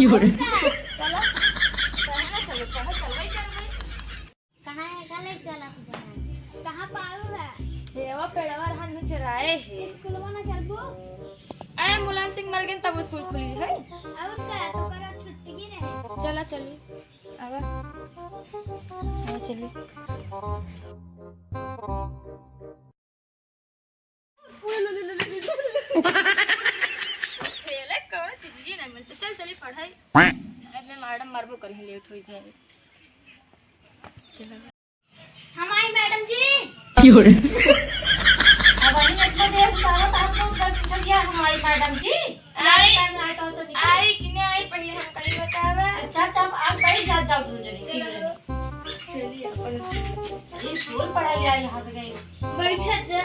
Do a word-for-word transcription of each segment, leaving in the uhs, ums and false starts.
चलो, चलो। कहाँ ना चलो, चलो, चलबे करबे। कहाँ है? कहाँ ले चला तू? कहाँ पाऊ है? हेवा पेड़वा रहन में चराए है। स्कूलवा ना चलबू? ए, मुलायम सिंह मर गए तब स्कूल खुली है। और का? तो करो छुट्टी की रहे। चला चली। आवा। आवा चली। खेले कौन चीज ही नहीं मिलते। चल चली पढ़ाई। अब मैं मैडम मरबो करी, लेट होई जाए। चलो। हमारी मैडम जी। क्यों रे? अब अभी इतना देर से आवत, आप लोग उधर पूछल गया हमारी मैडम जी। आई, आई, आई तो सब आई कि नहीं आई, पहले हमका ही बतावा। अच्छा, अच्छा, आप बैठ जात जाओ, दू जने, तीन जने। चलिए, अपन अरे, स्कूल पढ़ा लिया यहाँ पे गए। बैठा जा।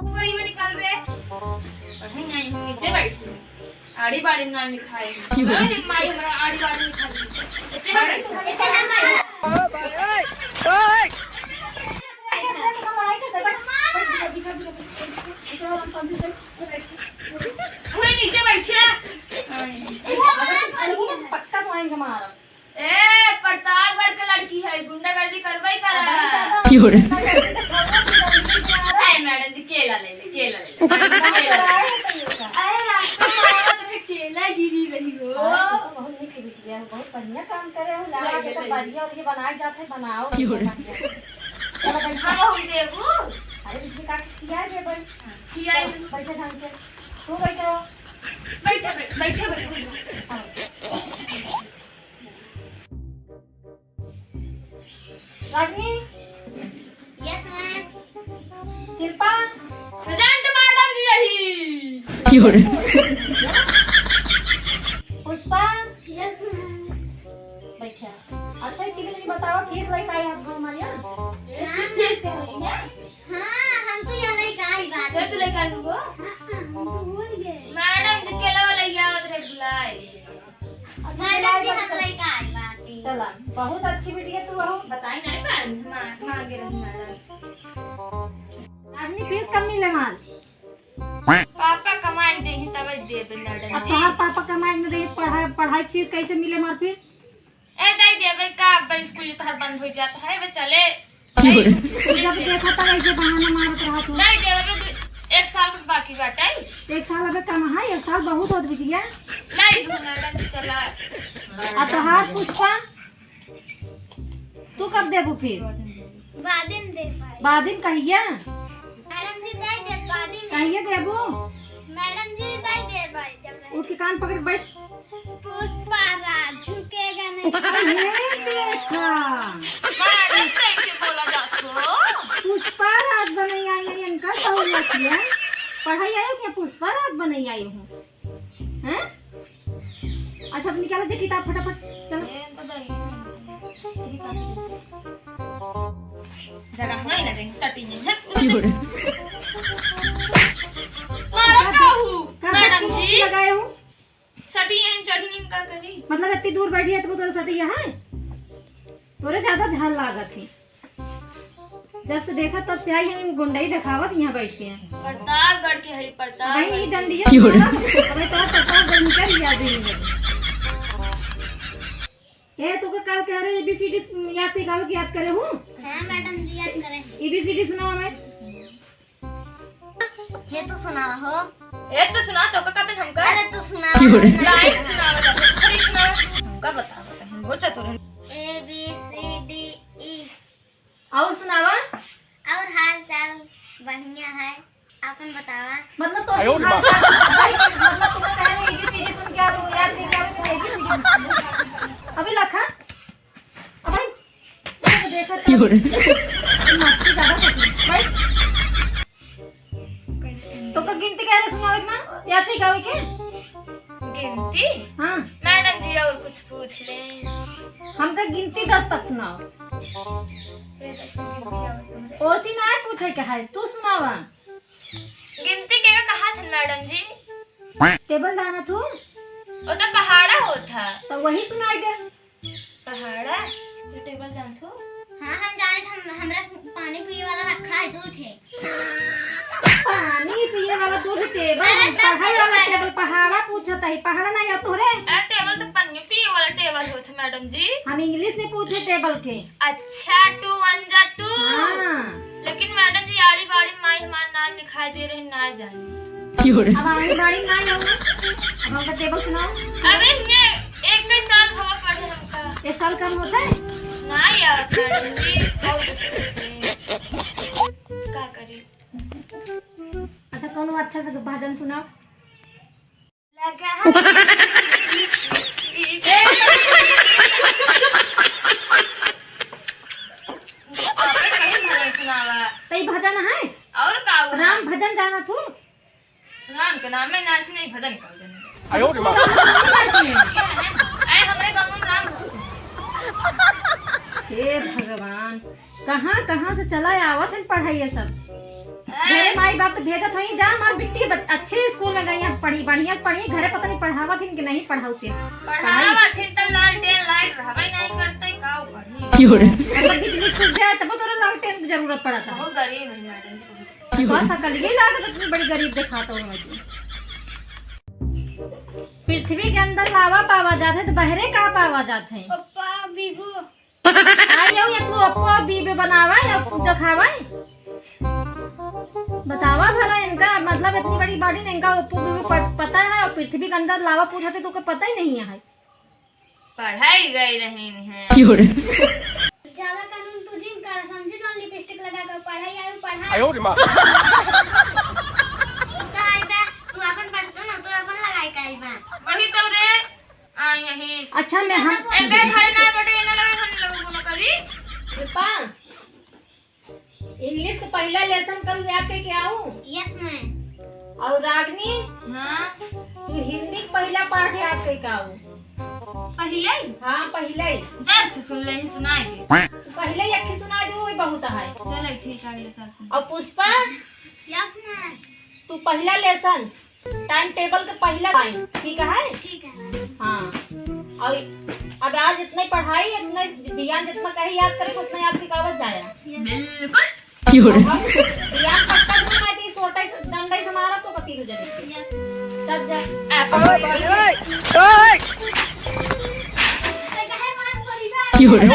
बड़ी में निकाल बे। पढ़े नहीं, नीचे बैठ। आड़ी बाड़ी में नाम लिखाए। क्यों? अरे माई, हमरा आड़ी बाड़ी में लिखा दे। इतने बड़े तो इतने बड़े। कोई नीचे बैठिया। अरे, पक्का तो आएंगे मारा। ए, प्रतापगढ़ के लड़की है, गुंडागर्दी करबे करा। क्यों रे? ए, मैडम जी, केला ले ले, केला ले ले। मैडम जी, केला ले ले। अरे, रास्ता में आवत रहे, केला गिरी रही हो। हाँ, तो बहुत नीक बिटिया है, बहुत बढ़िया काम करे हो। लावा के तो बढ़िया और ये बनाए जाते, बनाओ। क्यों रे? चलो, बैठो। हम देबू। अरे, बिजली काट के खिया दे, बैठ। खिया दे। बैठो ढंग से। तू बैठो। बैठो, बैठो, बैठो, बैठो। हाँ। Ragini. Yes, ma'am. Shilpa. Present, madam जी, यही। क्यों रे? पुष्पा। Yes, ma'am. बैठा। अच्छा, एक चीज बताओ, फीस लेके आई आप घर हमारे यहाँ? हाँ, फीस के लेके आई? हाँ, हम तो यहाँ लेके आई बात। तो तू लेके आई होगो? हाँ, हम तो भूल गए। मैडम जी, केला वाला याद रहे, भुलाए। अच्छा, मैडम जी, हम लेके आई बाटी। चला, बहुत अच्छी बिटिया तू हो। बताई नहीं मैडम, मा-, मांगे रही मैडम। आदमी फीस कम मिले माल। पापा कमाई देही तब देबे मैडम अब जी। तोहार पापा कमाई में देही, पढ़ाई, पढ़ाई फीस कैसे मिले मार फिर? ए, दे देबे का, अब स्कूल तोहर बंद हो जात है, बे चले। क्यों रे? जब देखा तब ऐसे बहाना मारत रहा तू। दे देबे, दू, एक साल के बाकी बाटे। एक साल अबे कम है, एक साल बहुत होत बिटिया। नहीं, दू मैडम जी चला। आ तोहार पुष्पा, तू कब देबू फिर? बादिन दे पाए। बादिन कहिया? मैडम जी दे दे बादिन। कहिया देबू? मैडम जी दे दे भाई जब। उठ के कान पकड़ के बैठ। पुष्पा राज झुकेगा नहीं। अरे देखा। मैडम कैसे बोला जातो? पुष्पा राज बने आई है, इनका सहूलियत है। पढ़ाई आयो क्या? पुष्पा राज बने आई हूँ। हैं? अच्छा, अब निकालो जे किताब फटाफट, चलो। जगह नहीं ना देंगे, सटी नहीं है। क्यों रे? मारा का हूँ, का मैडम जी? लगाए हूँ? सटी हैं, चढ़ी नहीं, का करी? मतलब, इतनी दूर बैठी है, तो वो तोरे सटी है? तोरे ज्यादा झाल लागत है। जब से देखा, तब से आई हैं, गुंडई देखावत यहाँ बैठ के हैं। प्रतापगढ़ के है, प्रतापगढ़ भाई, ये के। डंडिया क्यों रे? मारा, अबे तो प्रतापगढ़ निकल गया दिन में। ए, तू के काल कह रहे, A B C D याद के गावे की याद करे हूँ? हाँ, मैडम जी, याद करे। A B C D सुनाओ हमें। ये तो सुना हो। ए, तो सुना, तो का कहते हमका? अरे, तो सुना। क्यों रे? लाइन सुनावा जाते, खड़ी सुनावा। हमका बतावा, हम बहुत चतुर हैं। A B C D E। और सुनावा? और हाल चाल बढ़िया है, आपन बतावा। मतलब तो आयो रे हाल बाप। चाल, मतलब तुमने कहा नहीं, A B C D सुन के आ रहे हो, याद नहीं क्या, तो A B C D। अबे लखा, अबे, ये तो देखा था। क्यों रे? मस्ती ज्यादा करती है। भाई, तो का गिनती कह रहे सुनावे के ना? याद नहीं गावे के? गिनती? हाँ। मैडम जी और कुछ पूछ ले। हमका गिनती दस तक सुनाओ। से दस तक गिनती आवत तुम्हें? ओसी ना है पूछे के है, तू सुनावा। गिनती के का कहा था मैडम जी? टेबल दाना तू? वो तो पहाड़ा होत है। तो वही सुनाई दे। पहाड़ा? ये टेबल जान तू? हाँ, हम जाने, हम, हमरा पानी पिए वाला रखा है, दू ठे। पानी पिए वाला दो ठे टेबल, अरे, हम पढ़ाई वाला टेबल, पहाड़ा पूछत है, पहाड़ा नहीं आ तोहरे? अरे, टेबल तो पानी पिए वाला टेबल होत है, मैडम जी। हम इंग्लिश में पूछे टेबल के। अच्छा, two one जा two। हाँ। लेकिन मैडम जी, आड़ी बाड़ी माई हमार नाम लिखाई दे रहे, ना जाने। अब आड़ी बाड़ी ना जाओ, अब हमका टेबल सुनाओ। अरे, ये एक ही साल भवा पढ़े हमका। एक साल कम होता है? ना यार, मैडम जी, बहुत मुश्किल है। का करी? अच्छा, कौनो अच्छा से भजन सुनाओ। लगा। आपन कहीं भजन सुनावा। तो ई भजन है? और का हुआ? राम भजन जाना तू? राम के नाम में नाच नहीं, भजन का भजन। आयो रे माँ। आए हमरे गाँव में राम भजन। हे भगवान। कहाँ, कहाँ से चला आवत हन पढ़ाई ये सब। हैं? मेरे माई बाप तो भेजत हई, जा हमार बिट्टी बच-, अच्छे स्कूल में गई है, पढ़ी, बढ़िया पढ़ी, घरे पता नहीं पढ़ावत हन कि नहीं पढ़ावते। पढ़ावत हन तो लालटेन लाइट रहबे नहीं करते, का पढ़ी? क्यों रे? मतलब बिजली छूट जाए तब तोरा लालटेन की जरूरत पड़ता। बहुत गरीब है मैडम जी, बहुत। बस अकल ये लागत इतनी बड़ी गरीब दिखाता हूँ मैं। पृथ्वी के अंदर लावा पावा जात है तो बहरे का पावा जात है? Oppo, Vivo. आ जाओ या तू ओप्पो वीवो बनावा या तू देखावा। बतावा भला इनका मतलब इतनी बड़ी बॉडी ने इनका ओप्पो वीवो प-, पता है और पृथ्वी के अंदर लावा पूछा थे तो ओके पता ही नहीं है। पढ़ाई गई रही हैं। क्यों रे? ज्यादा कानून तू जिन कर समझू जौन लिपस्टिक लगा के पढ़ाई आयु पढ़ाई। आयो रे माँ। तू तो आई बा, तू अपन पढ़ तू ना, तू अपन लगाई काई बा। वही तो रे। आ, यही। अच्छा, मैं हम एक गए खाए ना बटे, ये ना लगे, हम लोगों को ना करी। रूपा, इंग्लिश का पहला लेसन कल याद करके आऊं? Yes, ma'am. और रागनी, हाँ? तू हिंदी का पहला पाठ याद करके आऊ। पहले ही? हाँ, पहले ही। जस्ट सुन ले ही, सुनाए दे। तू पहले ही अक्खी सुना दे, वही बहुत है। चलो, ठीक है, अगले साल सुन। और पुष्पा? Yes, ma'am. तू पहला लेसन टाइम टेबल के पहला टाइम, ठीक है? ठीक है। हाँ। और अब आज इतने पढ़ाई, इतने ज्ञान जितना कहीं याद करे, उतना याद सिखावत जाया। बिल्कुल। क्यों रे? अब हम ज्ञान पक्का नहीं, मैं तो इस सोटा से, डंडा से मारा तो कती हो जाने से। यस। तब जा। क्यों रे?